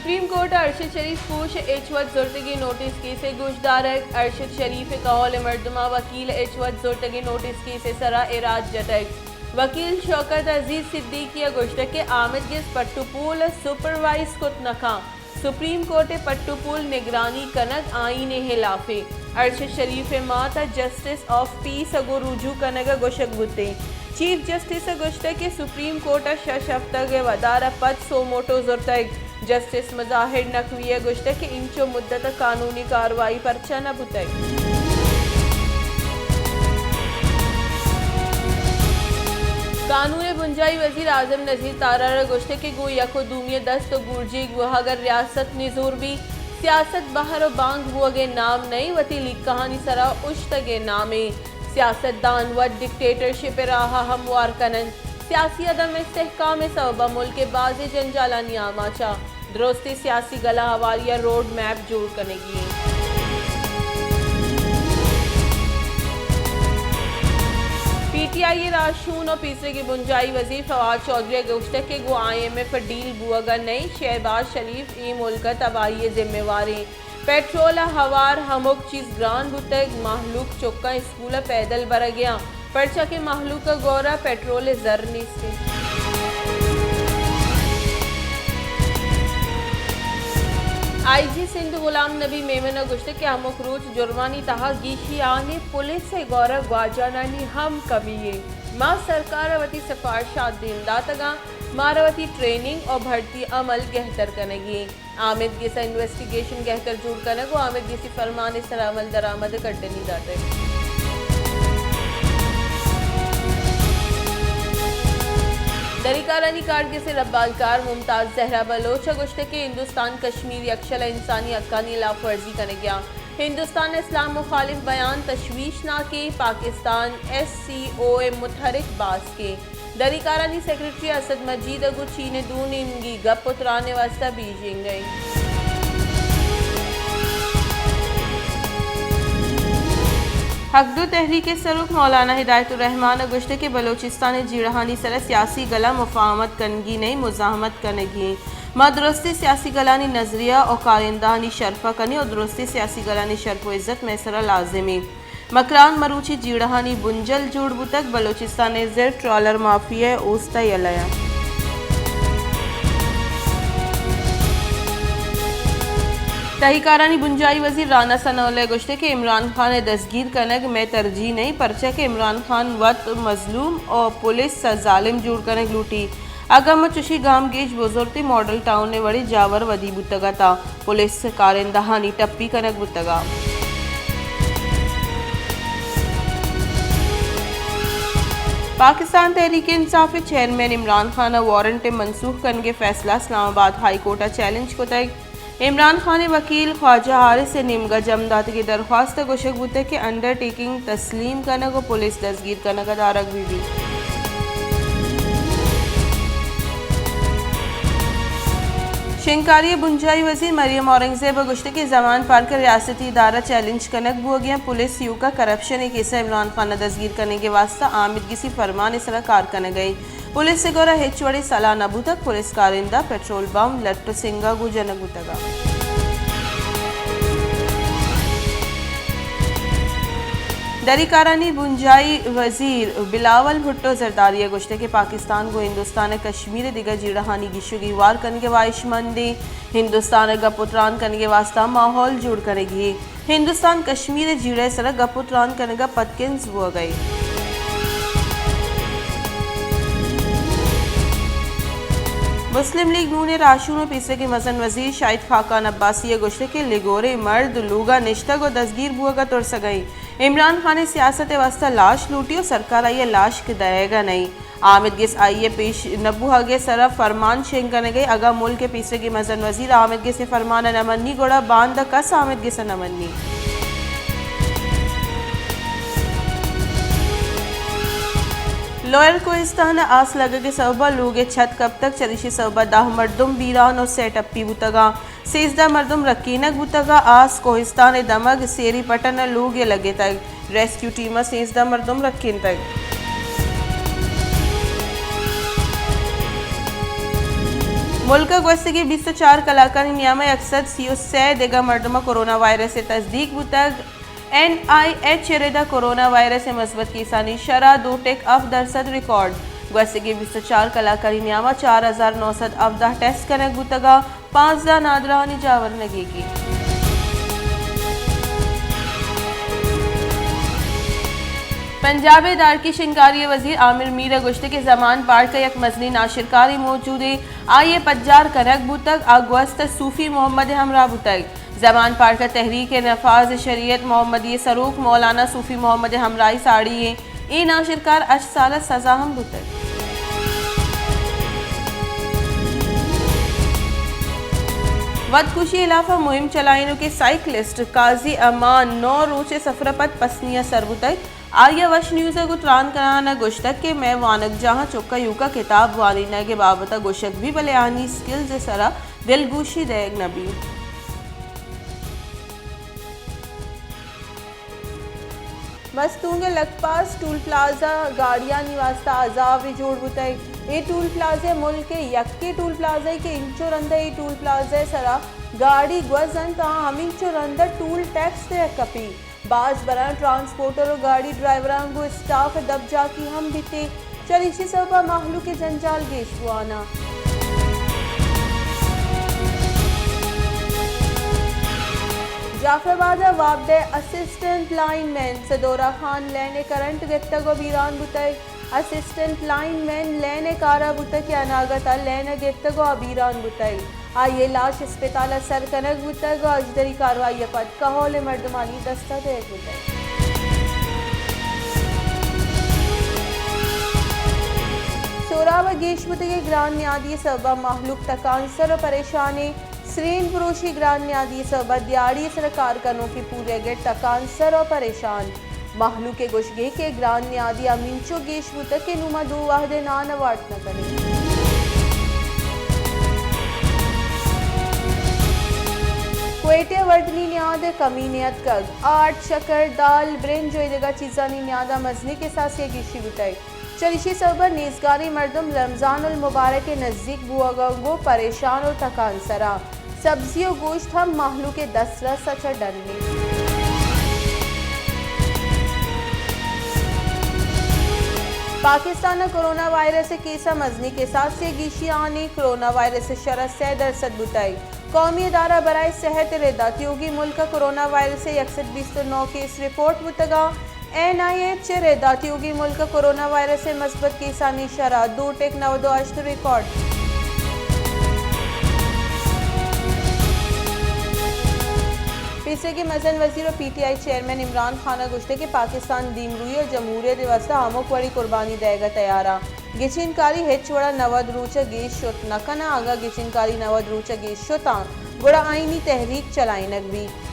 Supreme court ءَ ارشد شریف کوش ءِ ہچ وت زرتگیں نوٹس کیس ءِ گوشدارگ۔ ارشد شریف ءِ کہول ءِ مردماں وکیل ءِ ہچ وت زرتگیں نوٹس کیس ءِ سرا ایراد جتگ۔ وکیل شوکت عزیز صدیقی ءَ گوشتگ کہ آمید گس پٹ ءُ پول ءَ سپروائز کت نہ کنت۔ سپریم کورٹ ءِ پٹ ءُ پول نگرانی کنگ آئین ءِ ہلاف اِنت۔ ارشد شریف ءِ مات ءَ جسٹس آف پیس ءَ گوں رجوع کنگ ءَ گوشگ بوتیں۔ چیف جسٹس ءَ گوشتگ کہ سپریم کورٹ ءَ شش ہفتگ ءِ ودار ءَ پد سو موٹو زرتگ۔ جسٹس مظاہر نقوی ءَ گوشتگ کہ اینچو مدت ءَ قانونی کاروائی پرچا نہ بوتگ۔ قانون ءِ بنجاہی وزیر اعظم نذیر تارڑ ءَ گوشتگ کہ گوں یک ءُ دومی ءِ دست ءُ گورجیگ بوہگ ءَ ریاست نزور بیت۔ سیاست بہر ءُ بانگ بوہگ ءِ نام نہ اِنت، وتی لیکہانی سرا اوشتگ ءِ نام اِنت۔ سیاستدان وت ڈکٹیٹرشپ ءِ راہ ءَ ہموار کن اَنت۔ سیاسی عدم استحکام ءِ سوب ءَ ملک ءِ بازیں جنجالانی آماچ اَنت۔ درستیں سیاسی گلہ ہواری ءِ روڈ میپ جوڑ کنگی اِنت۔ پی ٹی آئی ءِ راہشون ءُ پیسریگیں بنجاہی وزیر فواد چوہدری ءَ گوشتگ کہ گوں آئی ایم ایف ءِ ڈیل بوہگ ءَ نہ اِنت، شہباز شریف اے ملک ءِ تباہی ءِ ذمہ وار اِنت۔ پٹرول ءِ ہوار ہمک چیز گران بوتگ، مہلوک چکاں اسکول ءَ پیدل برگ ءَ اَنت، پرچا کہ مہلوک ءِ گور ءَ پٹرول ءِ زر نیست اِنت۔ آئی جی سندھ غلام نبی میمن ءَ گوشتگ کہ ہمک روچ جرمانی تہا گیشی آں ایں، پولیس ءِ گور ءَ گواجانانی ہم کمی اِنت۔ ما سرکار ءَ وتی سفارشات دیم داتگ اَنت، مارا وتی ٹریننگ ءُ بھرتی عمل گہتر کنگی اِنت۔ آمید گس ءِ انویسٹیگیشن گہتر جوڑ کنگ ءُ آمید گسی فرمان ءِ سرا عمل درآمد ءِ کڈنی داتگ۔ دری کارانی کارگس ءِ ربالکار ممتاز زہرا بلوچ ءَ گوشتگ کہ ہندوستان کشمیر یکشل ءَ انسانی حقانی ہلاف ورزی کنگ ءَ اِنت۔ ہندوستان ءِ اسلام مخالف بیان تشویشناک اِنت، پاکستان ایس سی او ءِ متحرک باسکیں۔ دری کارانی سیکرٹری اسد مجید ءَ گوں چین ءِ دو نیمگی گپ ءُ تران ءِ واستہ بیجنگ ءَ اِنت۔ حق دو تحریک ءِ سروک مولانا ہدایت الرحمان ءَ گوشتگ کہ بلوچستان ءِ جیڑہانی سرا سیاسی گل ءَ مفاہمت کنگی نہ اِنت، مزاحمت کنگی اِنت۔ ما درستیں سیاسی گلانی نظریہ ءُ کارندہانی شرپ ءَ کنیں ءُ درستیں سیاسی گلانی شرپ ءُ عزت مئے سرا لازم اِنت۔ مکران مروچی جیڑہانی بنجل جوڑ بوتگ، بلوچستان ءِ زر ٹرالر مافیا ءِ اوست ءَ یلہ اِنت۔ تہی کارانی بنجاہی وزیر رانا ثناء اللہ ءَ گوشتگ کہ عمران خان ءِ دزگیر کنگ مئے ترجیح نہ اِنت، پرچا کہ عمران خان وت مظلوم ءُ پولیس ءَ ظالم جوڑ کنگ لوٹیت۔ اگاں ما چشیں گامگیج بزرتیں، ماڈل ٹاؤن ءِ وڑیں جاور ودی بوتگ اتاں، پولیس کارندہانی ٹپی کنگ بوتگ ات۔ پاکستان تحریک انصاف ءِ چیئرمین عمران خان ءِ وارنٹ ءِ منسوخ کنگ ءِ فیصلہ اسلام آباد ہائی کورٹ ءَ چیلنج کتگ۔ عمران خان ءِ وکیل خواجہ حارث ءِ نیمگ ءَ جم داتگیں درخواست ءَ گوشگ بوتگ کہ انڈر ٹیکنگ تسلیم کنگ ءُ پولیس دزگیر کنگ ءَ دارگ بہ بیت۔ شنگکاری ءِ بنجاہی وزیر مریم اورنگزیب ءَ گوشتگ کہ زمان پارک ءِ ریاستی ادارہ چیلنج کنگ بوگ ءَ اَنت، پولیس ایوک ءَ کرپشن ءِ کیس ءَ عمران خان ءَ دزگیر کنگ ءِ واستہ آمید گسی فرمان ءِ سرا کار کنگ ءَ اِنت۔ پولیس ءِ گورا ہچ وڑیں سلاہ نہ بوتگ، پولیس کارندہ پٹرول بم لٹ ءُ سنگ ءَ گوں جنگ بوتگ ات۔ دری کارانی بنجاہی وزیر بلاول بھٹو زرداری ءَ گوشتگ کہ پاکستان گوں ہندوستان ءِ کشمیر ءِ دگہ جیڑہانی گیشو گیوار کنگ ءِ واہشمند اِنت، ہندوستان ءَ گپ ءُ تران کنگ ءِ واستہ ماحول جوڑ کنگی اِنت۔ ہندوستان کشمیر ءِ جیڑہ ءِ سرا گپ ءُ تران کنگ ءَ پدکنز بوگ ءَ اِنت۔ مسلم لیگ نون ءِ راہشون ءُ پیسریگیں مزن وزیر شاہد خاقان عباسی ءَ گوشتگ کہ لگوریں مرد لوگ ءَ نشتگ ءُ دزگیر بوگ ءَ ترسگ ءَ اِنت۔ عمران خان ءِ سیاست ءِ واستہ لاش لوٹی ءُ سرکار آئی ءَ لاش دئیگ ءَ نہ اِنت۔ آمید گس آئی ءِ پیش نہ بوہگ ءِ سرا فرمان شنگ کنگ ءَ اِنت۔ اگاں ملک ءِ پیسریگیں مزن وزیر آمید گس ءِ فرمان ءَ نہ منی، گڑا باندا کس آمید گس ءَ نہ منی۔ لوئر کوہستان ءَ آس لگگ ءِ سوب ءَ لوگ ءِ چھت کپتگ، چریشی ءِ سوب ءَ دہ مردم بیران ءُ سئے ٹپی بوتگ اَنت۔ سیزدہ مردم رکینگ بوتگ ءُ آس کوہستان ءِ دمگ سیری پٹن ءَ لوگ ءَ لگتگ۔ ریسکیو ٹیم ءَ سیزدہ مردم رکینتگ۔ ملک ء گوستگیں بیست ء چار کلاکانی نیام ء یک سد سی ء سے دگہ مردم ء کورونا وائرس ء تصدیق بوتگ۔ این آئی ایچ ء رد ء کورونا وائرس ء مثبت کیسانی شرح دو ٹک ہفت درسد ریکارڈ۔ گوستگیں بیست ء چار کلاکانی نیام ء چار ہزار نو سد ہبدہ ٹیسٹ کنگ بوتگ ء پانزدہ نادراہانی جاورنگیگی۔ پنجاب ء دارکی شنگاری ء وزیر عامر میر ء گوشت کہ زمان پارک ء یک مزنیں ناشرکارے موجود ء آئی ء پجار کنگ بوتگ، آ گوست ء صوفی محمد ء ہمراہ بوتگ۔ زمان پارک ء تحریک نفاذ شریعت محمدی ء سروک مولانا صوفی محمد ء ہمراہی ساڑی ء اے ناشرکار ہشت سال ء سزا ہم بوتگ۔ وتکشی ہلاف ء مہم چلائینوکیں سائیکلسٹ قاضی امان نو روچ ء سفر ء پد پسنی ء سر بوتگ۔ آئی ء وش نیوز ء گوں تران کنان ء گوشتگ کہ مئے وانگجاہاں چک ء ایوک ء کتاب وانینگ ء بابت ء گوشگ بی، بلے آہانی سکلز ء سرا دلگوشی دئیگ نہ بیت۔ مستونگ ء لکپاس ٹول پلازہ گاڑیانی واستہ عذابے جوڑ بوتگ۔ اے ٹول پلازہ ملک ء یکیں ٹول پلازہ ء کہ انچو رند ء اے ٹول پلازہ ء سرا گاڑی گوز انت، آ ہمینچو رند ء ٹول ٹیکس دیگ کپی۔ باز براں ٹرانسپورٹر و گاڑی ڈرائیوراں گوں اسٹاف ء دبجاکی ہم بیت۔ چریشی سبب ء مہلوک ء جنجال گیش بوان ء۔ جعفر آباد ء وابڈ ء اسسٹنٹ لائن مین سدورا خان لین ء کرنٹ گپتگ و بیران بوتگ۔ اسسٹنٹ لائن مین لین ء کارا بوتگ کہ اناگت ء لین ء گپتگ و آ بیران بوتگ۔ آئی ء لاش اسپتال ء سر کنگ بوتگ و اژدری کاروائی ء پد کہول ء مردمانی دست ء دئیگ بوتگ۔ سوراب ء گیش بوتگیں گران نیادی ء سبب ء مہلوک تکانسر و پریشان انت۔ سرین پروشی گران نیادی ء سبب ء دیہاڑی ء سر ء کار کنوکیں پوریگ ء ٹکانسر و پریشان۔ مہلوک ء گوشگ انت کہ گران نیادی ہمینچو گیش بوتگ کہ نوں ما دو وہد ء نان ء وارت نہ کنیں۔ کوئٹہ ء وردنی نیاد ء کمی نیتکگ، آرٹ، شکر، دال، برنج و ایدگہ چیزانی نیاد ء مزنیں کساسے ء گیشی بوتگ۔ چریشی سبب ء نیزگاریں مردم رمضان المبارک ء نزیک بوہگ ء گوں پریشان و تکانسراں۔ سبزی و گوشت ہم مہلوک ء دسترس ء چہ ڈن انت۔ پاکستان ء کرونا وائرس ء کیس ء مزنیں کساسے ء گیشی آنی کرونا وائرس ء شرح سے درسد بوتگ۔ قومی ادارہ برائے صحت ء ردا تیوگیں ملک ء کرونا وائرس ء یک سد بیست و نو کیس رپورٹ بوتگ ء این آئی ایچ ء ردا تیوگیں ملک ء کرونا وائرس ء مثبت کیسانی شرح دو ٹک نود و ہشت ریکارڈ۔ پیسریگیں مزن وزیر و P T I chairman Imran Khan ء گوشتگ کہ پاکستان دیمروئی و جمہوریت ء واستہ ہمک وڑیں قربانی دئیگ ء تیار آں۔ گچین کاری ہچ وڑا نود روچ ء گیش شت نہ کناں، اگاں گچین کاری نود روچ ء گیش شتاں گڑا آئینی تحریک چلائینگ بیت۔